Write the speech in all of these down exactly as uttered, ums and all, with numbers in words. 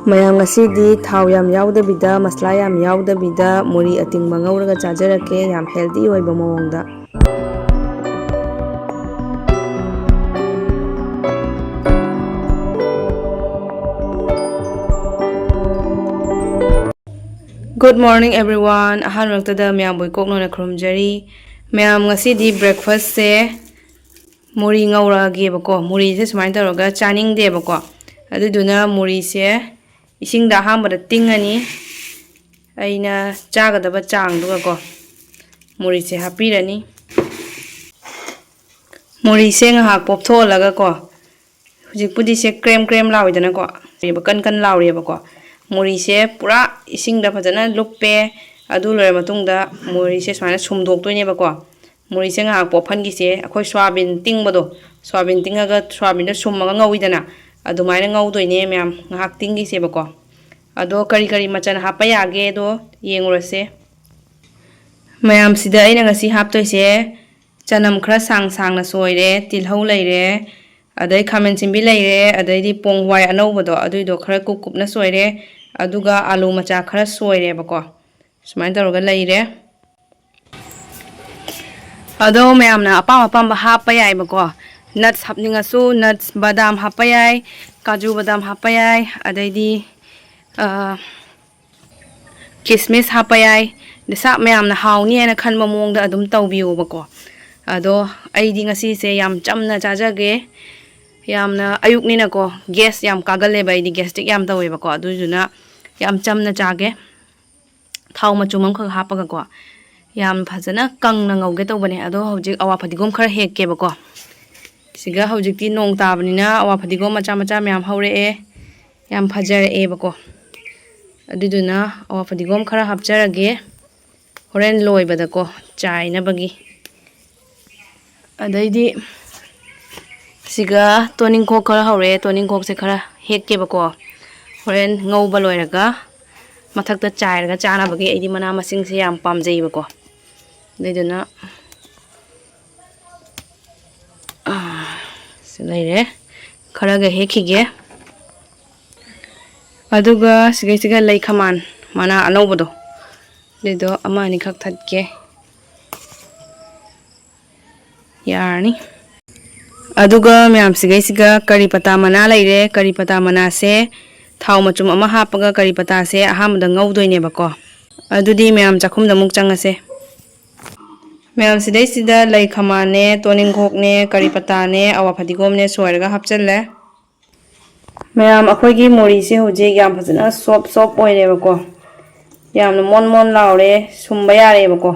ꯃꯌꯥꯝ, ꯉꯁꯤꯗꯤ ꯊꯥꯎ ꯌꯥꯝ ꯌꯥꯎꯗꯕꯤꯗ, ꯃꯁꯂꯥ ꯌꯥꯝ ꯌꯥꯎꯗꯕꯤꯗ ꯃꯨꯔꯤ ꯑꯇꯤꯡꯕ ꯉꯧꯔꯒ ꯆꯥꯖꯔꯛꯀꯦ, ꯌꯥꯝ healthy ꯑꯣꯏꯕ ꯃꯑꯣꯡꯗ꯫ Good morning everyone. ꯑꯍꯥꯟꯕꯃꯛꯇꯗ ꯃꯌꯥꯝꯕꯨ ꯏꯀꯣꯛ ꯅꯣꯟꯅ ꯈꯨꯔꯨꯝꯖꯔꯤ꯫ ꯃꯌꯥꯝ, ꯉꯁꯤꯗꯤ breakfastꯁꯦ ꯃꯨꯔꯤ ꯉꯧꯔꯛꯑꯒꯦꯕꯀꯣ꯫ ꯃꯨꯔꯤꯁꯦ ꯁꯨꯃꯥꯏꯅ ꯇꯧꯔꯒ ꯆꯥꯅꯤꯡꯗꯦꯕꯀꯣ꯫ ꯑꯗꯨꯗꯨꯅ ꯃꯨꯔꯤꯁꯦ ꯏꯁꯤꯡꯗ ꯑꯍꯥꯟꯕꯗ ꯇꯤꯡꯉꯅꯤ꯫ ꯑꯩꯅ ꯆꯥꯒꯗꯕ ꯆꯥꯡꯗꯨꯒꯀꯣ ꯃꯨꯔꯤꯁꯦ ꯍꯥꯞꯄꯤꯔꯅꯤ꯫ ꯃꯨꯔꯤꯁꯦ ꯉꯥꯏꯍꯥꯛ ꯄꯣꯞꯊꯣꯛꯍꯜꯂꯒꯀꯣ, ꯍꯧꯖꯤꯛꯄꯨꯗꯤ ꯁꯦ ꯀ꯭ꯔꯦꯝ ꯀ꯭ꯔꯦꯝ ꯂꯥꯎꯏꯗꯅꯀꯣ, ꯀꯟ ꯀꯟ ꯂꯥꯎꯔꯤꯑꯕꯀꯣ꯫ ꯃꯨꯔꯤꯁꯦ ꯄꯨꯔꯥ ꯏꯁꯤꯡꯗ ꯐꯖꯅ ꯂꯨꯞꯄꯦ꯫ ꯑꯗꯨ ꯂꯣꯏꯔ ꯃꯇꯨꯡꯗ ꯃꯨꯔꯤꯁꯦ ꯁꯨꯃꯥꯏꯅ ꯁꯨꯝꯗꯣꯛꯇꯣꯏꯅꯦꯕꯀꯣ꯫ ꯃꯨꯔꯤꯁꯦ ꯉꯥꯏꯍꯥꯛ ꯄꯣꯞꯍꯟꯈꯤꯁꯦ꯫ ꯑꯩꯈꯣꯏ ꯁꯣꯌꯥꯕꯤꯟ ꯇꯤꯡꯕꯗꯣ, ꯁꯣꯌꯥꯕꯤꯟ ꯇꯤꯡꯉꯒ ꯁꯣꯌꯥꯕꯤꯟꯗꯣ ꯁꯨꯝꯃꯒ ꯉꯧꯋꯤꯗꯅ, ꯑꯗꯨꯃꯥꯏꯅ ꯉꯧꯗꯣꯏꯅꯦ ꯃꯌꯥꯝ꯫ ꯉꯥꯏꯍꯥꯛ ꯇꯤꯡꯈꯤꯁꯦꯕꯀꯣ꯫ ꯑꯗꯣ ꯀꯔꯤ ꯀꯔꯤ ꯃꯆꯜ ꯍꯥꯞꯄ ꯌꯥꯒꯦꯗꯣ ꯌꯦꯡꯉꯨꯔꯁꯦ꯫ ꯃꯌꯥꯝꯁꯤꯗ ꯑꯩꯅ ꯉꯁꯤ ꯍꯥꯞꯇꯣꯏꯁꯦ ꯆꯅꯝ ꯈꯔ ꯁꯥꯡ ꯁꯥꯡꯅ ꯁꯣꯏꯔꯦ, ꯇꯤꯜꯍꯧ ꯂꯩꯔꯦ, ꯑꯗꯩ ꯈꯥꯃꯦꯟ ꯁꯤꯟꯕꯤ ꯂꯩꯔꯦ, ꯑꯗꯩꯗꯤ ꯄꯣꯡ ꯍꯋꯥꯏ ꯑꯅꯧꯕꯗꯣ ꯑꯗꯨꯏꯗꯣ ꯈꯔ ꯀꯨꯞ ꯀꯨꯞꯅ ꯁꯣꯏꯔꯦ, ꯑꯗꯨꯒ ꯑꯥꯂꯨ ꯃꯆꯥ ꯈꯔ ꯁꯣꯏꯔꯦꯕꯀꯣ꯫ ꯁꯨꯃꯥꯏꯅ ꯇꯧꯔꯒ ꯂꯩꯔꯦ꯫ ꯑꯗꯣ ꯃꯌꯥꯝꯅ ꯑꯄꯥꯝ ꯑꯄꯥꯝꯕ ꯍꯥꯞꯄ ꯌꯥꯏꯕꯀꯣ꯫ Nuts ꯍꯥꯞꯅꯤꯡꯉꯁꯨ nuts, ꯕꯗꯥꯝ ꯍꯥꯞꯄ ꯌꯥꯏ, ꯀꯥꯖꯨ ꯕꯗꯥꯝ ꯍꯥꯞꯄ ꯌꯥꯏ, ꯑꯗꯩꯗꯤ, ꯑ, ꯀꯤꯁꯃꯤꯁ ꯍꯥꯞꯄ ꯌꯥꯏ꯫ ꯅꯁꯥ ꯃꯌꯥꯝꯅ ꯍꯥꯎꯅꯤ ꯍꯥꯏꯅ ꯈꯟꯕ ꯃꯑꯣꯡꯗ ꯑꯗꯨꯝ ꯇꯧꯕꯤꯌꯣꯕꯀꯣ꯫ ꯑꯗꯣ ꯑꯩꯗꯤ ꯉꯁꯤꯁꯦ ꯌꯥꯝ ꯆꯝꯅ ꯆꯥꯖꯒꯦ꯫ ꯌꯥꯝꯅ ꯑꯌꯨꯛꯅꯤꯅꯀꯣ, gas ꯌꯥꯝ ꯀꯥꯒꯜꯂꯦꯕ, ꯑꯩꯗꯤ gastric ꯌꯥꯝ ꯇꯧꯋꯦꯕꯀꯣ, ꯑꯗꯨꯗꯨꯅ ꯌꯥꯝ ꯆꯝꯅ ꯆꯥꯒꯦ꯫ ꯊꯥꯎ ꯃꯆꯨꯝ ꯑꯃꯈꯛ ꯍꯥꯞꯄꯒꯀꯣ, ꯌꯥꯝ ꯐꯖꯅ ꯀꯪꯅ ꯉꯧꯒꯦ ꯇꯧꯕꯅꯦ꯫ ꯑꯗꯣ ꯍꯧꯖꯤꯛ ꯑꯋꯥ ꯐꯗꯤꯒꯣꯝ ꯈꯔ ꯍꯦꯛꯀꯦꯕꯀꯣ꯫ ꯁꯤꯒ ꯍꯧꯖꯤꯛꯇꯤ ꯅꯣꯡ ꯇꯥꯕꯅꯤꯅ ꯑꯋꯥ ꯐꯗꯤꯒꯣꯝ ꯃꯆꯥ ꯃꯆꯥ ꯃꯌꯥꯝ ꯍꯧꯔꯛꯑꯦ, ꯌꯥꯝ ꯐꯖꯔꯛꯑꯦꯕꯀꯣ꯫ ꯑꯗꯨꯗꯨꯅ ꯑꯋꯥ ꯐꯗꯤꯒꯣꯝ ꯈꯔ ꯍꯥꯞꯆꯔꯒꯦ, ꯍꯣꯔꯦꯟ ꯂꯣꯏꯕꯗꯀꯣ, ꯆꯥꯏꯅꯕꯒꯤ꯫ ꯑꯗꯩꯗꯤ ꯁꯤꯒ ꯇꯣꯅꯤꯡꯈꯣꯛ ꯈꯔ ꯍꯧꯔꯛꯑꯦ, ꯇꯣꯅꯤꯡꯈꯣꯛꯁꯦ ꯈꯔ ꯍꯦꯛꯀꯦꯕꯀꯣ꯫ ꯍꯣꯔꯦꯟ ꯉꯧꯕ ꯂꯣꯏꯔꯒ ꯃꯊꯛꯇ ꯆꯥꯏꯔꯒ ꯆꯥꯅꯕꯒꯤ꯫ ꯑꯩꯗꯤ ꯃꯅꯥ ꯃꯁꯤꯡꯁꯦ ꯌꯥꯝ ꯄꯥꯝꯖꯩꯕꯀꯣ꯫ ꯑꯗꯨꯏꯗꯨꯅ, ꯑꯥ, ꯁꯤ ꯂꯩꯔꯦ꯫ ꯈꯔꯒ ꯍꯦꯛꯈꯤꯒꯦ꯫ ꯑꯗꯨꯒ ꯁꯤꯒꯩꯁꯤꯒ ꯂꯩ ꯈꯃꯥꯟ, ꯃꯅꯥ ꯑꯅꯧꯕꯗꯣ, ꯑꯗꯨꯗꯣ ꯑꯃ ꯑꯅꯤꯈꯛ ꯊꯠꯀꯦ꯫ ꯌꯥꯔꯅꯤ꯫ ꯑꯗꯨꯒ ꯃꯌꯥꯝꯁꯤꯒꯩꯁꯤꯒ ꯀꯔꯤ ꯄꯇꯥ ꯃꯅꯥ ꯂꯩꯔꯦ꯫ ꯀꯔꯤ ꯄꯇꯥ ꯃꯅꯥꯁꯦ ꯊꯥꯎ ꯃꯆꯨꯝ ꯑꯃ ꯍꯥꯞꯄꯒ ꯀꯔꯤ ꯄꯇꯥꯁꯦ ꯑꯍꯥꯟꯕꯗ ꯉꯧꯗꯣꯏꯅꯦꯕꯀꯣ꯫ ꯑꯗꯨꯗꯤ ꯃꯌꯥꯝ ꯆꯥꯛꯈꯨꯝꯗ ꯑꯃꯨꯛ ꯆꯪꯉꯁꯦ꯫ ꯃꯌꯥꯝ ꯁꯤꯗꯩꯁꯤꯗ ꯂꯩ ꯈꯃꯥꯟꯅꯦ, ꯇꯣꯅꯤꯡꯈꯣꯛꯅꯦ, ꯀꯔꯤ ꯄꯇꯥꯅꯦ, ꯑꯋꯥ ꯐꯗꯤꯒꯣꯝꯅꯦ ꯁꯣꯏꯔꯒ ꯍꯥꯞꯆꯜꯂꯦ꯫ ꯃꯌꯥꯝ, ꯑꯩꯈꯣꯏꯒꯤ ꯃꯣꯔꯤꯁꯦ ꯍꯧꯖꯤꯛ ꯌꯥꯝ ꯐꯖꯅ ꯁꯣꯞ ꯁꯣꯞ ꯑꯣꯏꯔꯦꯕꯀꯣ꯫ ꯌꯥꯝꯅ ꯃꯣꯟ ꯃꯣꯟ ꯂꯥꯎꯔꯦ, ꯁꯨꯝꯕ ꯌꯥꯔꯦꯕꯀꯣ꯫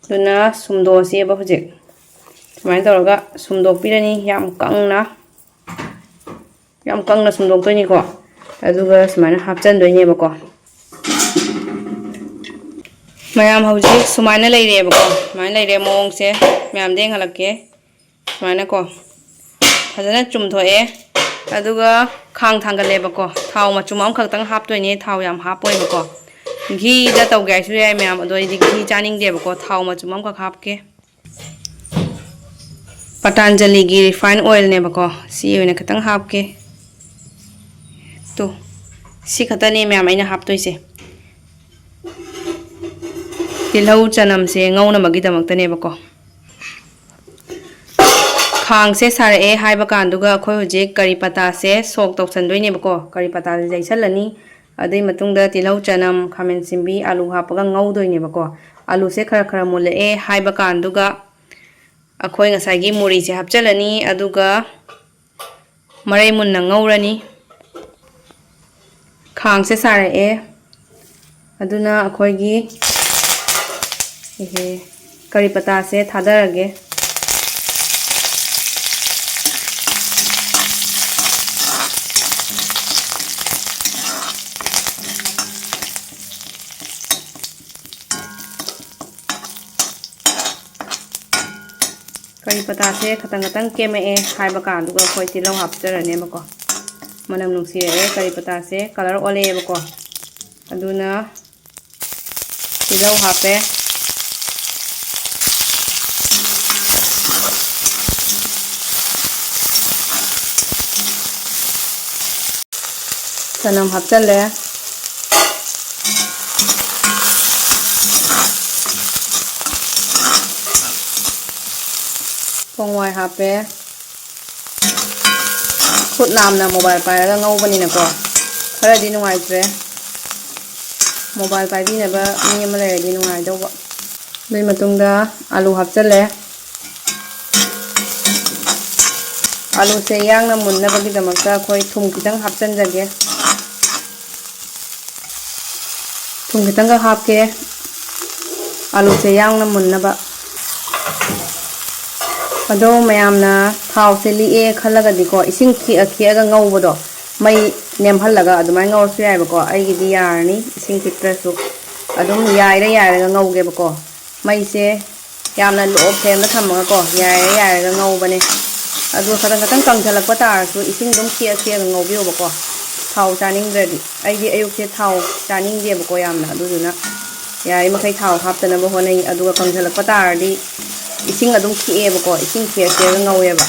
ꯑꯗꯨꯅ ꯁꯨꯝꯗꯣꯛꯑꯁꯦꯕ ꯍꯧꯖꯤꯛ꯫ ꯁꯨꯃꯥꯏꯅ ꯇꯧꯔꯒ ꯁꯨꯝꯗꯣꯛꯄꯤꯔꯅꯤ ꯌꯥꯝ ꯀꯪꯅ꯫ ꯌꯥꯝ ꯀꯪꯅ ꯁꯨꯝꯗꯣꯛꯇꯣꯏꯅꯤꯀꯣ꯫ ꯑꯗꯨꯒ ꯁꯨꯃꯥꯏꯅ ꯍꯥꯞꯆꯟꯗꯣꯏꯅꯦꯕꯀꯣ꯫ ꯃꯌꯥꯝ, ꯍꯧꯖꯤꯛ ꯁꯨꯃꯥꯏꯅ ꯂꯩꯔꯦꯕꯀꯣ꯫ ꯁꯨꯃꯥꯏꯅ ꯂꯩꯔꯦ ꯃꯑꯣꯡꯁꯦ꯫ ꯃꯌꯥꯝꯗ ꯌꯦꯡꯍꯜꯂꯛꯀꯦ꯫ ꯁꯨꯃꯥꯏꯅꯀꯣ ꯐꯖꯅ ꯆꯨꯝꯊꯣꯛꯑꯦ꯫ ꯑꯗꯨꯒ ꯈꯥꯡ ꯊꯥꯡꯒꯠꯂꯦꯕꯀꯣ꯫ ꯊꯥꯎ ꯃꯆꯨꯝ ꯑꯃꯈꯛꯇꯪ ꯍꯥꯞꯇꯣꯏꯅꯦ, ꯊꯥꯎ ꯌꯥꯝ ꯍꯥꯞꯄꯣꯏꯕꯀꯣ꯫ ꯘꯤꯗ ꯇꯧꯒꯦ ꯍꯥꯏꯁꯨ ꯌꯥꯏ ꯃꯌꯥꯝ, ꯑꯗꯣ ꯑꯩꯗꯤ ꯘꯤ ꯆꯥꯅꯤꯡꯗꯦꯕꯀꯣ꯫ ꯊꯥꯎ ꯃꯆꯨꯝ ꯑꯃꯈꯛ ꯍꯥꯞꯀꯦ꯫ ꯄꯇꯥꯟꯖꯂꯤꯒꯤ refined oilꯅꯦꯕꯀꯣ꯫ ꯁꯤ ꯑꯣꯏꯅ ꯈꯤꯇꯪ ꯍꯥꯞꯀꯦ꯫ ꯇꯣ, ꯁꯤ ꯈꯛꯇꯅꯦ ꯃꯌꯥꯝ ꯑꯩꯅ ꯍꯥꯞꯇꯣꯏꯁꯦ꯫ ꯇꯤꯜꯍꯧ ꯆꯅꯝꯁꯦ ꯉꯧꯅꯕꯒꯤꯗꯃꯛꯇꯅꯦꯕꯀꯣ꯫ ꯈꯥꯡꯁꯦ ꯁꯥꯔꯛꯑꯦ ꯍꯥꯏꯕ ꯀꯥꯟꯗꯨꯒ ꯑꯩꯈꯣꯏ ꯍꯧꯖꯤꯛ ꯀꯔꯤ ꯄꯇꯥꯁꯦ ꯁꯣꯛ ꯇꯧꯁꯟꯗꯣꯏꯅꯦꯕꯀꯣ꯫ ꯀꯔꯤ ꯄꯇꯥꯁꯦ ꯌꯩꯁꯜꯂꯅꯤ꯫ ꯑꯗꯨꯏ ꯃꯇꯨꯡꯗ ꯇꯤꯜꯍꯧ ꯆꯅꯝ, ꯈꯥꯃꯦꯟ ꯑꯁꯤꯟꯕꯤ, ꯑꯥꯂꯨ ꯍꯥꯞꯄꯒ ꯉꯧꯗꯣꯏꯅꯦꯕꯀꯣ꯫ ꯑꯥꯂꯨꯁꯦ ꯈꯔ ꯈꯔ ꯃꯨꯜꯂꯛꯑꯦ ꯍꯥꯏꯕ ꯀꯥꯟꯗꯨꯒ ꯑꯩꯈꯣꯏ ꯉꯁꯥꯏꯒꯤ ꯃꯣꯔꯤꯁꯦ ꯍꯥꯞꯆꯤꯜꯂꯅꯤ꯫ ꯑꯗꯨꯒ ꯃꯔꯩ ꯃꯨꯟꯅ ꯉꯧꯔꯅꯤ꯫ ꯈꯥꯡꯁꯦ ꯁꯥꯔꯛꯑꯦ꯫ ꯑꯗꯨꯅ ꯑꯩꯈꯣꯏꯒꯤ, ꯏꯍꯦ, ꯀꯔꯤ ꯄꯇꯥꯁꯦ ꯊꯥꯗꯔꯒꯦ꯫ ꯀꯔꯤ ꯄꯇꯥꯁꯦ ꯈꯇꯪ ꯈꯇꯪ ꯀꯦꯝꯃꯛꯑꯦ ꯍꯥꯏꯕ ꯀꯥꯟꯗꯨꯒ ꯑꯩꯈꯣꯏ ꯇꯤꯜꯍꯧ ꯍꯥꯞꯆꯔꯅꯦꯕꯀꯣ꯫ ꯃꯅꯝ ꯅꯨꯡꯁꯤꯔꯛꯑꯦ꯫ ꯀꯔꯤ ꯄꯇꯥꯁꯦ colour ꯑꯣꯜꯂꯛꯑꯦꯕꯀꯣ꯫ ꯑꯗꯨꯅ ꯇꯤꯜꯍꯧ ꯍꯥꯞꯄꯦ꯫ ꯆꯅꯝ ꯍꯥꯞꯆꯜꯂꯦ꯫ ꯄꯣꯡꯋꯥꯏ ꯍꯥꯞꯄꯦ꯫ ꯈꯨꯠ ꯅꯥꯝꯅ ꯃꯣꯕꯥꯏꯜ ꯄꯥꯏꯔꯒ ꯉꯧꯕꯅꯤꯅꯀꯣ, ꯈꯔꯗꯤ ꯅꯨꯡꯉꯥꯏꯇ꯭ꯔꯦ꯫ ꯃꯣꯕꯥꯏꯜ ꯄꯥꯏꯕꯤꯅꯕ ꯃꯤ ꯑꯃ ꯂꯩꯔꯗꯤ ꯅꯨꯡꯉꯥꯏꯗꯧꯕ꯫ ꯑꯗꯨꯒꯤ ꯃꯇꯨꯡꯗ ꯑꯥꯂꯨ ꯍꯥꯞꯆꯜꯂꯦ꯫ ꯑꯥꯂꯨꯁꯦ ꯌꯥꯡꯅ ꯃꯨꯟꯅꯕꯒꯤꯗꯃꯛꯇ ꯑꯩꯈꯣꯏ ꯊꯨꯝ ꯈꯤꯇꯪ ꯍꯥꯞꯆꯟꯖꯒꯦ꯫ ꯊꯨꯝ ꯈꯤꯇꯪꯒ ꯍꯥꯞꯀꯦ, ꯑꯥꯂꯨꯁꯦ ꯌꯥꯡꯅ ꯃꯨꯟꯅꯕ꯫ ꯑꯗꯣ ꯃꯌꯥꯝꯅ ꯊꯥꯎꯁꯦ ꯂꯤꯛꯑꯦ ꯈꯜꯂꯒꯗꯤꯀꯣ, ꯏꯁꯤꯡ ꯈꯤꯛꯑ ꯈꯤꯛꯑꯒ ꯉꯧꯕꯗꯣ, ꯃꯩ ꯅꯦꯝꯍꯜꯂꯒ ꯑꯗꯨꯃꯥꯏꯅ ꯉꯧꯔꯁꯨ ꯌꯥꯏꯕꯀꯣ꯫ ꯑꯩꯒꯤꯗꯤ ꯌꯥꯔꯅꯤ, ꯏꯁꯤꯡ ꯈꯤꯛꯇ꯭ꯔꯁꯨ꯫ ꯑꯗꯨꯝ ꯌꯥꯏꯔ ꯌꯥꯏꯔꯒ ꯉꯧꯒꯦꯕꯀꯣ꯫ ꯃꯩꯁꯦ ꯌꯥꯝꯅ low flameꯗ ꯊꯝꯃꯒꯀꯣ, ꯌꯥꯏꯔ ꯌꯥꯏꯔꯒ ꯉꯧꯕꯅꯦ꯫ ꯑꯗꯨꯒ ꯈꯇꯪ ꯈꯇꯪ ꯀꯪꯁꯤꯜꯂꯛꯄ ꯇꯥꯔꯁꯨ ꯏꯁꯤꯡ ꯑꯗꯨꯝ ꯈꯤꯛꯑ ꯈꯤꯛꯑꯒ ꯉꯧꯕꯤꯌꯣꯕꯀꯣ꯫ ꯊꯥꯎ ꯆꯥꯅꯤꯡꯗ꯭ꯔꯗꯤ꯫ ꯑꯩꯗꯤ ꯑꯌꯨꯛꯁꯦ ꯊꯥꯎ ꯆꯥꯅꯤꯡꯗꯦꯕꯀꯣ ꯌꯥꯝꯅ, ꯑꯗꯨꯗꯨꯅ ꯌꯥꯔꯤꯃꯈꯩ ꯊꯥꯎ ꯍꯥꯞꯇꯅꯕ ꯍꯣꯠꯅꯩ꯫ ꯑꯗꯨꯒ ꯀꯪꯁꯤꯜꯂꯛꯄ ꯇꯥꯔꯗꯤ ꯏꯁꯤꯡ ꯑꯗꯨꯝ ꯈꯤꯛꯑꯦꯕꯀꯣ, ꯏꯁꯤꯡ ꯈꯤꯛꯑ ꯈꯤꯛꯑꯒ ꯉꯧꯋꯦꯕ꯫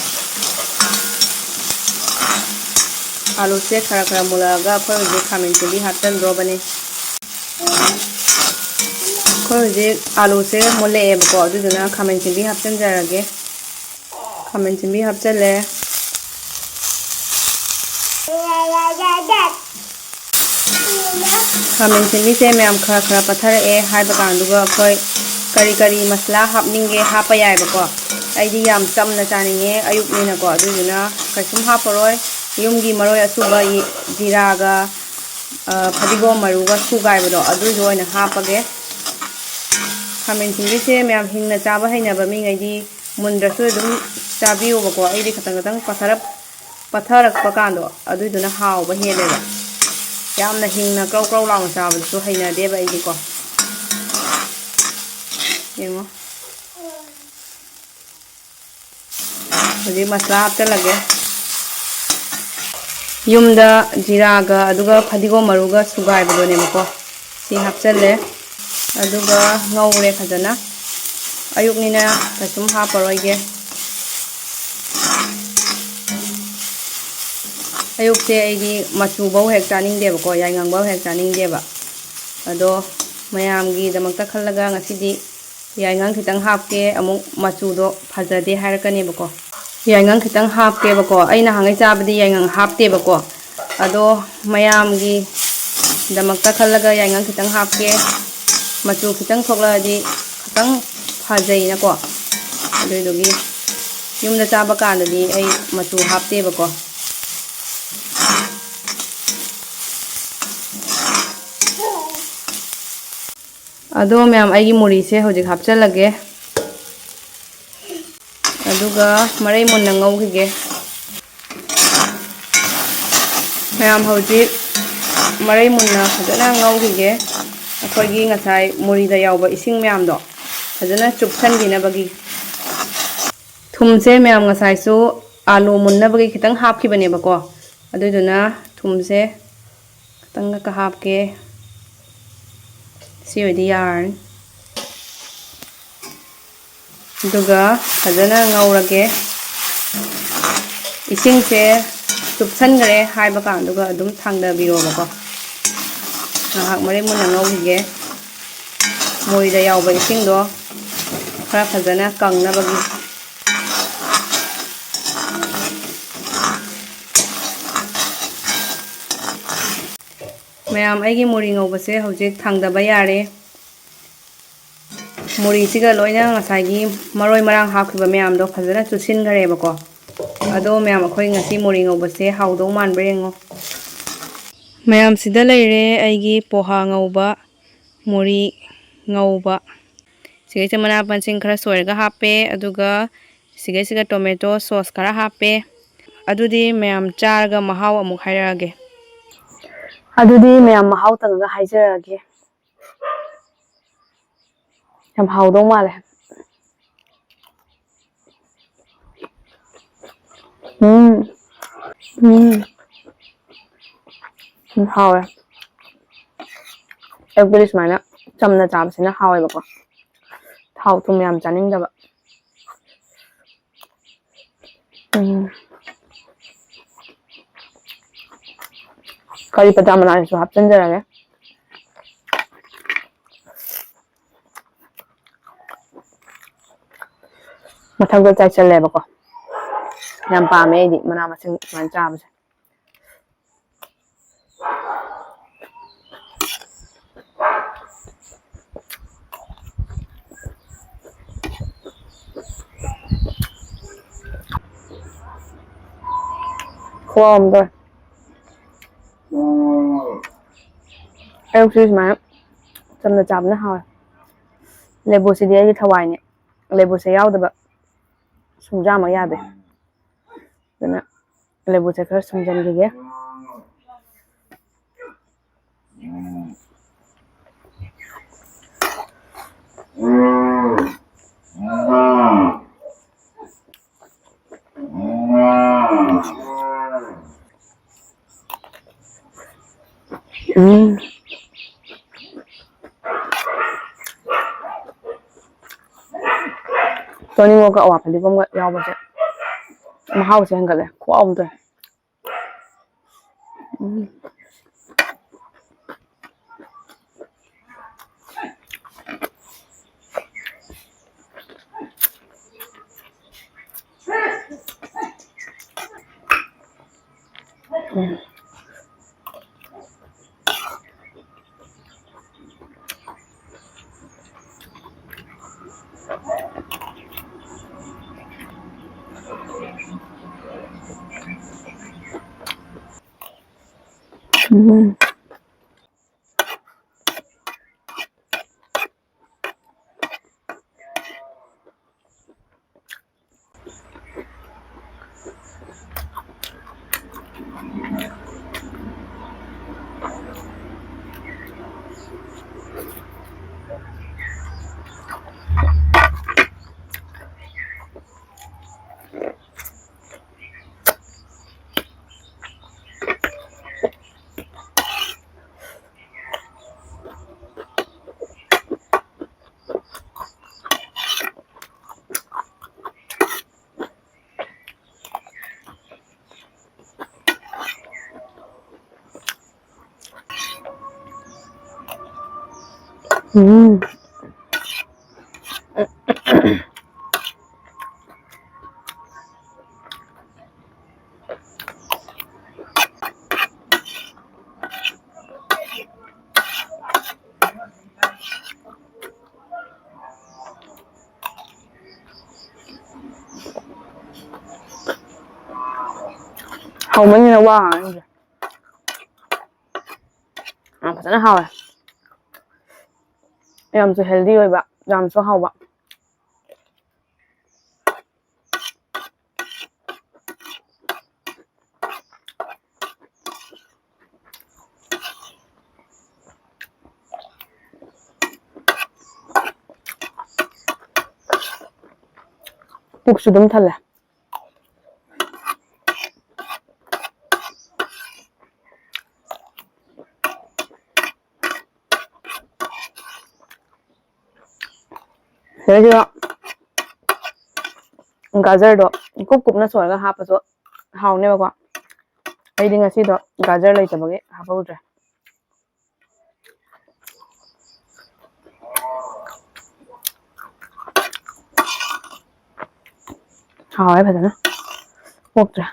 ꯑꯥꯂꯨꯁꯦ ꯈꯔ ꯈꯔ ꯃꯨꯜꯂꯛꯑꯒ ꯑꯩꯈꯣꯏ ꯍꯧꯖꯤꯛ ꯈꯥꯃꯦꯟ ꯑꯁꯤꯟꯕꯤ ꯍꯥꯞꯆꯤꯟꯗ꯭ꯔꯣꯕꯅꯦ꯫ ꯑꯩꯈꯣꯏ ꯍꯧꯖꯤꯛ ꯑꯥꯂꯨꯁꯦ ꯃꯨꯜꯂꯛꯑꯦꯕꯀꯣ, ꯑꯗꯨꯗꯨꯅ ꯈꯥꯃꯦꯟ ꯑꯁꯤꯟꯕꯤ ꯍꯥꯞꯆꯤꯟꯖꯔꯒꯦ꯫ ꯈꯥꯃꯦꯟ ꯑꯁꯤꯟꯕꯤ ꯍꯥꯞꯆꯤꯜꯂꯦ꯫ ꯈꯥꯃꯦꯟ ꯑꯁꯤꯟꯕꯤꯁꯦ ꯃꯌꯥꯝ ꯈꯔ ꯈꯔ ꯄꯠꯊꯔꯛꯑꯦ ꯍꯥꯏꯕ ꯀꯥꯟꯗꯨꯒ ꯑꯩꯈꯣꯏ ꯀꯔꯤ ꯀꯔꯤ ꯃꯁꯂꯥ ꯍꯥꯞꯅꯤꯡꯒꯦ ꯍꯥꯞꯄ ꯌꯥꯏꯕꯀꯣ꯫ ꯑꯩꯗꯤ ꯌꯥꯝ ꯆꯝꯅ ꯆꯥꯅꯤꯡꯉꯦ ꯑꯌꯨꯛꯅꯤꯅꯀꯣ, ꯑꯗꯨꯗꯨꯅ ꯀꯩꯁꯨꯝ ꯍꯥꯞꯄꯔꯣꯏ꯫ ꯌꯨꯝꯒꯤ ꯃꯔꯣꯏ ꯑꯁꯨꯕ, ꯖꯤꯔꯥꯒ, ꯑ, ꯐꯗꯤꯒꯣꯝ ꯃꯔꯨꯒ ꯁꯨꯒꯥꯏꯕꯗꯣ, ꯑꯗꯨꯏꯗꯣ ꯑꯣꯏꯅ ꯍꯥꯞꯄꯒꯦ꯫ ꯈꯥꯃꯦꯟ ꯑꯁꯤꯟꯕꯤꯁꯦ ꯃꯌꯥꯝ ꯍꯤꯡꯅ ꯆꯥꯕ ꯍꯩꯅꯕ ꯃꯤꯉꯩꯗꯤ ꯃꯨꯟꯗ꯭ꯔꯁꯨ ꯑꯗꯨꯝ ꯆꯥꯕꯤꯌꯣꯕꯀꯣ꯫ ꯑꯩꯗꯤ ꯈꯇꯪ ꯈꯇꯪ ꯄꯠꯊꯔꯞ-, ꯄꯠꯊꯔꯛꯄ ꯀꯥꯟꯗꯣ ꯑꯗꯨꯏꯗꯨꯅ ꯍꯥꯎꯕ ꯍꯦꯜꯂꯦꯕ꯫ ꯌꯥꯝꯅ ꯍꯤꯡꯅ ꯀ꯭ꯔꯧ ꯀ꯭ꯔꯧ ꯂꯥꯎꯅ ꯆꯥꯕꯗꯨꯁꯨ ꯍꯩꯅꯗꯦꯕ ꯑꯩꯗꯤꯀꯣ꯫ ꯌꯦꯡꯉꯣ꯫ ꯍꯧꯖꯤꯛ ꯃꯁꯂꯥ ꯍꯥꯞꯆꯜꯂꯒꯦ꯫ ꯌꯨꯝꯗ ꯖꯤꯔꯥꯒ ꯑꯗꯨꯒ ꯐꯗꯤꯒꯣꯝ ꯃꯔꯨꯒ ꯁꯨꯒꯥꯏꯕꯗꯨꯅꯦꯕꯀꯣ꯫ ꯁꯤ ꯍꯥꯞꯆꯜꯂꯦ꯫ ꯑꯗꯨꯒ ꯉꯧꯔꯦ ꯐꯖꯅ꯫ ꯑꯌꯨꯛꯅꯤꯅ ꯀꯩꯁꯨꯝ ꯍꯥꯞꯄꯔꯣꯏꯒꯦ꯫ ꯑꯌꯨꯛꯁꯦ ꯑꯩꯗꯤ ꯃꯆꯨꯐꯧ ꯍꯦꯛ ꯆꯥꯅꯤꯡꯗꯦꯕꯀꯣ, ꯌꯥꯏꯉꯪꯐꯧ ꯍꯦꯛ ꯆꯥꯅꯤꯡꯗꯦꯕ꯫ ꯑꯗꯣ ꯃꯌꯥꯝꯒꯤꯗꯃꯛꯇ ꯈꯜꯂꯒ ꯉꯁꯤꯗꯤ ꯌꯥꯏꯉꯪ ꯈꯤꯇꯪ ꯍꯥꯞꯀꯦ, ꯑꯃꯨꯛ ꯃꯆꯨꯗꯣ ꯐꯖꯗꯦ ꯍꯥꯏꯔꯛꯀꯅꯦꯕꯀꯣ꯫ ꯌꯥꯏꯉꯪ ꯈꯤꯇꯪ ꯍꯥꯞꯀꯦꯕꯀꯣ꯫ ꯑꯩ ꯅꯍꯥꯟꯈꯩ ꯆꯥꯕꯗꯤ ꯌꯥꯏꯉꯪ ꯍꯥꯞꯇꯦꯕꯀꯣ꯫ ꯑꯗꯣ ꯃꯌꯥꯝꯒꯤꯗꯃꯛꯇ ꯈꯜꯂꯒ ꯌꯥꯏꯉꯪ ꯈꯤꯇꯪ ꯍꯥꯞꯀꯦ꯫ ꯃꯆꯨ ꯈꯤꯇꯪ ꯊꯣꯛꯂꯛꯑꯗꯤ ꯈꯤꯇꯪ ꯐꯖꯩꯅꯀꯣ꯫ ꯑꯗꯨꯏꯗꯨꯒꯤ ꯌꯨꯝꯗ ꯆꯥꯕ ꯀꯥꯟꯗꯗꯤ ꯑꯩ ꯃꯆꯨ ꯍꯥꯞꯇꯦꯕꯀꯣ꯫ ꯑꯗꯣ ꯃꯌꯥꯝ, ꯑꯩꯒꯤ ꯃꯨꯔꯤꯁꯦ ꯍꯧꯖꯤꯛ ꯍꯥꯞꯆꯜꯂꯒꯦ꯫ ꯑꯗꯨꯒ ꯃꯔꯩ ꯃꯨꯟꯅ ꯉꯧꯈꯤꯒꯦ꯫ ꯃꯌꯥꯝ, ꯍꯧꯖꯤꯛ ꯃꯔꯩ ꯃꯨꯟꯅ ꯐꯖꯅ ꯉꯧꯈꯤꯒꯦ꯫ ꯑꯩꯈꯣꯏꯒꯤ ꯉꯁꯥꯏ ꯃꯨꯔꯤꯗ ꯌꯥꯎꯕ ꯏꯁꯤꯡ ꯃꯌꯥꯝꯗꯣ ꯐꯖꯅ ꯆꯨꯞꯁꯟꯈꯤꯅꯕꯒꯤ꯫ ꯊꯨꯝꯁꯦ ꯃꯌꯥꯝ ꯉꯁꯥꯏꯁꯨ ꯑꯥꯂꯨ ꯃꯨꯟꯅꯕꯒꯤ ꯈꯤꯇꯪ ꯍꯥꯞꯈꯤꯕꯅꯦꯕꯀꯣ꯫ ꯑꯗꯨꯏꯗꯨꯅ ꯊꯨꯝꯁꯦ ꯈꯤꯇꯪꯒ ꯍꯥꯞꯀꯦ꯫ ꯁꯤ ꯑꯣꯏꯗꯤ ꯌꯥꯔꯅꯤ꯫ ꯑꯗꯨꯒ ꯐꯖꯅ ꯉꯧꯔꯒꯦ꯫ ꯏꯁꯤꯡꯁꯦ ꯆꯨꯞꯁꯟꯈ꯭ꯔꯦ ꯍꯥꯏꯕ ꯀꯥꯟꯗꯨꯒ ꯑꯗꯨꯝ ꯊꯥꯡꯗꯕꯤꯔꯣꯕꯀꯣ꯫ ꯉꯥꯏꯍꯥꯛ ꯃꯔꯩ ꯃꯨꯟꯅ ꯉꯧꯈꯤꯒꯦ꯫ ꯃꯣꯏꯗ ꯌꯥꯎꯕ ꯏꯁꯤꯡꯗꯣ ꯈꯔ ꯐꯖꯅ ꯀꯪꯅꯕꯒꯤ꯫ ꯃꯌꯥꯝ, ꯑꯩꯒꯤ ꯃꯨꯔꯤ ꯉꯧꯕꯁꯦ ꯍꯧꯖꯤꯛ ꯊꯥꯡꯗꯕ ꯌꯥꯔꯦ꯫ ꯃꯨꯔꯤꯁꯤꯒ ꯂꯣꯏꯅ ꯉꯁꯥꯏꯒꯤ ꯃꯔꯣꯏ ꯃꯔꯥꯡ ꯍꯥꯞꯈꯤꯕ ꯃꯌꯥꯝꯗꯣ ꯐꯖꯅ ꯆꯨꯁꯤꯟꯈꯔꯦꯕꯀꯣ꯫ ꯑꯗꯣ ꯃꯌꯥꯝ, ꯑꯩꯈꯣꯏ ꯉꯁꯤ ꯃꯨꯔꯤ ꯉꯧꯕꯁꯦ ꯍꯥꯎꯗꯧ ꯃꯥꯟꯕ꯭ꯔꯥ ꯌꯦꯡꯉꯣ꯫ ꯃꯌꯥꯝꯁꯤꯗ ꯂꯩꯔꯦ ꯑꯩꯒꯤ ꯄꯣꯍꯥ ꯉꯧꯕ, ꯃꯨꯔꯤ ꯉꯧꯕ꯫ ꯁꯤꯒꯩꯁꯦ ꯃꯅꯥ ꯃꯁꯤꯡ ꯈꯔ ꯁꯣꯏꯔꯒ ꯍꯥꯞꯄꯦ, ꯑꯗꯨꯒ ꯁꯤꯒꯩꯁꯤꯒ tomato sauce ꯈꯔ ꯍꯥꯞꯄꯦ꯫ ꯑꯗꯨꯗꯤ ꯃꯌꯥꯝ ꯆꯥꯔꯒ ꯃꯍꯥꯎ ꯑꯃꯨꯛ ꯍꯥꯏꯔꯛꯑꯒꯦ꯫ ꯑꯗꯨꯗꯤ ꯃꯌꯥꯝ ꯃꯍꯥꯎ ꯇꯪꯉꯒ ꯍꯥꯏꯖꯔꯛꯑꯒꯦ꯫ ꯌꯥꯝ ꯍꯥꯎꯗꯧ ꯃꯥꯜꯂꯦ꯫ ꯎꯝ꯫ ꯎꯝ꯫ ꯎꯝ, ꯍꯥꯎꯋꯦ꯫ ꯑꯌꯨꯛꯇꯗꯤ ꯁꯨꯃꯥꯏꯅ ꯆꯝꯅ ꯆꯥꯕꯁꯤꯅ ꯍꯥꯎꯋꯦꯕꯀꯣ꯫ ꯊꯥꯎ ꯊꯨꯝ ꯌꯥꯝ ꯆꯥꯅꯤꯡꯗꯕ꯫ ꯎꯝ꯫ ꯀꯔꯤ ꯄꯇꯥ ꯃꯅꯥꯁꯤꯁꯨ ꯍꯥꯞꯆꯤꯟꯖꯔꯒꯦ꯫ ꯃꯊꯪꯗ ꯆꯥꯏꯁꯜꯂꯦꯕꯀꯣ꯫ ꯌꯥꯝ ꯄꯥꯝꯃꯦ ꯑꯩꯗꯤ ꯃꯅꯥ ꯃꯁꯤꯡ ꯁꯨꯃꯥꯏꯅ ꯆꯥꯕꯁꯦ꯫ ꯈꯨꯍꯥꯎ ꯑꯃ ꯇꯧꯋꯦ꯫ ꯑꯌꯨꯛꯁꯤ ꯁꯨꯃꯥꯏꯅ ꯆꯝꯅ ꯆꯥꯕꯅ ꯍꯥꯎꯋꯦ꯫ ꯂꯦꯕꯨꯁꯤꯗꯤ ꯑꯩꯒꯤ ꯊꯋꯥꯏꯅꯦ꯫ ꯂꯦꯕꯨꯁꯦ ꯌꯥꯎꯗꯕ ꯁꯨꯡꯖꯥꯃꯛ ꯌꯥꯗꯦ꯫ ꯑꯗꯨꯅ ꯂꯦꯕꯨꯁꯦ ꯈꯔ ꯁꯨꯝꯖꯟꯈꯤꯒꯦ꯫ ꯎꯝ꯫ ꯇꯣꯅꯤꯡꯈꯣꯛꯀ ꯑꯋꯥ ꯐꯗꯤꯒꯣꯝꯒ ꯌꯥꯎꯕꯁꯦ ꯃꯍꯥꯎꯁꯦ ꯍꯦꯟꯒꯠꯂꯦ꯫ ꯈꯨꯍꯥꯎ ꯑꯃ ꯇꯧꯋꯦ꯫ ꯎꯝ꯫ ꯎꯝ꯫ ꯎꯝ꯫ ꯎꯝ꯫ ꯍꯥꯎꯃꯟꯒꯤꯗꯅ ꯋꯥ ꯉꯥꯡꯅꯤꯡꯗ꯭ꯔꯦ꯫ ꯌꯥꯝ ꯐꯖꯅ ꯍꯥꯎꯋꯦ꯫ ꯌꯥꯝꯁꯨ healthy ꯑꯣꯏꯕ, ꯌꯥꯝꯁꯨ ꯍꯥꯎꯕ꯫ ꯄꯨꯛꯁꯨ ꯑꯗꯨꯝ ꯊꯜꯂꯦ꯫ ꯁꯤꯗꯩꯁꯤꯗ ꯒꯥꯖꯔꯗꯣ ꯀꯨꯞ ꯀꯨꯞꯅ ꯁꯣꯏꯔꯒ ꯍꯥꯞꯄꯁꯨ ꯍꯥꯎꯅꯦꯕꯀꯣ꯫ ꯑꯩꯗꯤ ꯉꯁꯤꯗꯣ ꯒꯥꯖꯔ ꯂꯩꯇꯕꯒꯤ ꯍꯥꯞꯍꯧꯗ꯭ꯔꯦ꯫ ꯍꯥꯎꯋꯦ ꯐꯖꯅ꯫ ꯑꯣꯛꯇ꯭ꯔꯦ꯫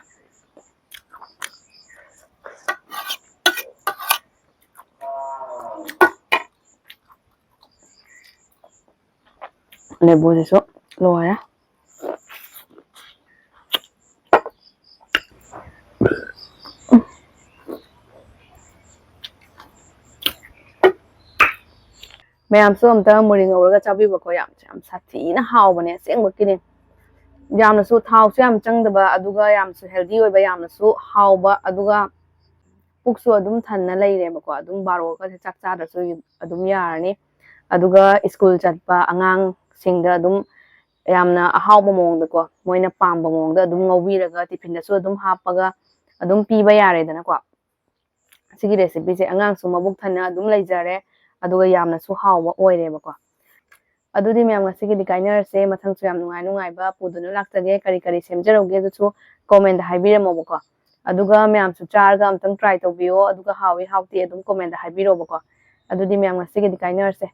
ꯂꯦꯕꯨꯁꯤꯁꯨ ꯂꯣꯏꯔꯦ꯫ ꯃꯌꯥꯝꯁꯨ ꯑꯝꯇ ꯃꯨꯔꯤ ꯉꯧꯔꯒ ꯆꯥꯕꯤꯌꯨꯕꯀꯣ꯫ ꯌꯥꯝ, ꯌꯥꯝ ꯁꯥꯊꯤꯅ ꯍꯥꯎꯕꯅꯦ, ꯑꯁꯦꯡꯕꯒꯤꯅꯦ꯫ ꯌꯥꯝꯅꯁꯨ ꯊꯥꯎꯁꯨ ꯌꯥꯝ ꯆꯪꯗꯕ, ꯑꯗꯨꯒ ꯌꯥꯝꯁꯨ healthy ꯑꯣꯏꯕ, ꯌꯥꯝꯅꯁꯨ ꯍꯥꯎꯕ, ꯑꯗꯨꯒ ꯄꯨꯛꯁꯨ ꯑꯗꯨꯝ ꯊꯟꯅ ꯂꯩꯔꯦꯕꯀꯣ꯫ ꯑꯗꯨꯝ ꯕꯥꯔꯣꯒꯁꯦ ꯆꯥꯛ ꯆꯥꯗ꯭ꯔꯁꯨ ꯑꯗꯨꯝ ꯌꯥꯔꯅꯤ꯫ ꯑꯗꯨꯒ school ꯆꯠꯄ ꯑꯉꯥꯡꯁꯤꯡꯗ ꯑꯗꯨꯝ ꯌꯥꯝꯅ ꯑꯍꯥꯎꯕ ꯃꯑꯣꯡꯗꯀꯣ, ꯃꯣꯏꯅ ꯄꯥꯝꯕ ꯃꯑꯣꯡꯗ ꯑꯗꯨꯝ ꯉꯧꯕꯤꯔꯒ ꯇꯤꯐꯤꯟꯗꯁꯨ ꯑꯗꯨꯝ ꯍꯥꯞꯄꯒ ꯑꯗꯨꯝ ꯄꯤꯕ ꯌꯥꯔꯦꯗꯅꯀꯣ꯫ ꯁꯤꯒꯤ recipeꯁꯦ ꯑꯉꯥꯡꯁꯨ ꯃꯕꯨꯛ ꯊꯟꯅ ꯑꯗꯨꯝ ꯂꯩꯖꯔꯦ, ꯑꯗꯨꯒ ꯌꯥꯝꯅꯁꯨ ꯍꯥꯎꯕ ꯑꯣꯏꯔꯦꯕꯀꯣ꯫ ꯑꯗꯨꯗꯤ ꯃꯌꯥꯝ, ꯉꯁꯤꯒꯤꯗꯤ ꯀꯥꯏꯅꯔꯁꯦ꯫ ꯃꯊꯪꯁꯨ ꯌꯥꯝ ꯅꯨꯡꯉꯥꯏ ꯅꯨꯡꯉꯥꯏꯕ ꯄꯨꯗꯨꯅ ꯂꯥꯛꯆꯒꯦ꯫ ꯀꯔꯤ ꯀꯔꯤ ꯁꯦꯝꯖꯔꯧꯒꯦ ꯑꯗꯨꯁꯨ comment ꯍꯥꯏꯕꯤꯔꯝꯃꯣꯕꯀꯣ꯫ ꯑꯗꯨꯒ ꯃꯌꯥꯝꯁꯨ ꯆꯥꯔꯒ ꯑꯝꯇꯪ try ꯇꯧꯕꯤꯌꯣ, ꯑꯗꯨꯒ ꯍꯥꯎꯏ ꯍꯥꯎꯇꯦ ꯑꯗꯨꯝ comment ꯍꯥꯏꯕꯤꯔꯣꯕꯀꯣ꯫ ꯑꯗꯨꯗꯤ ꯃꯌꯥꯝ, ꯉꯁꯤꯒꯤꯗꯤ ꯀꯥꯏꯅꯔꯁꯦ꯫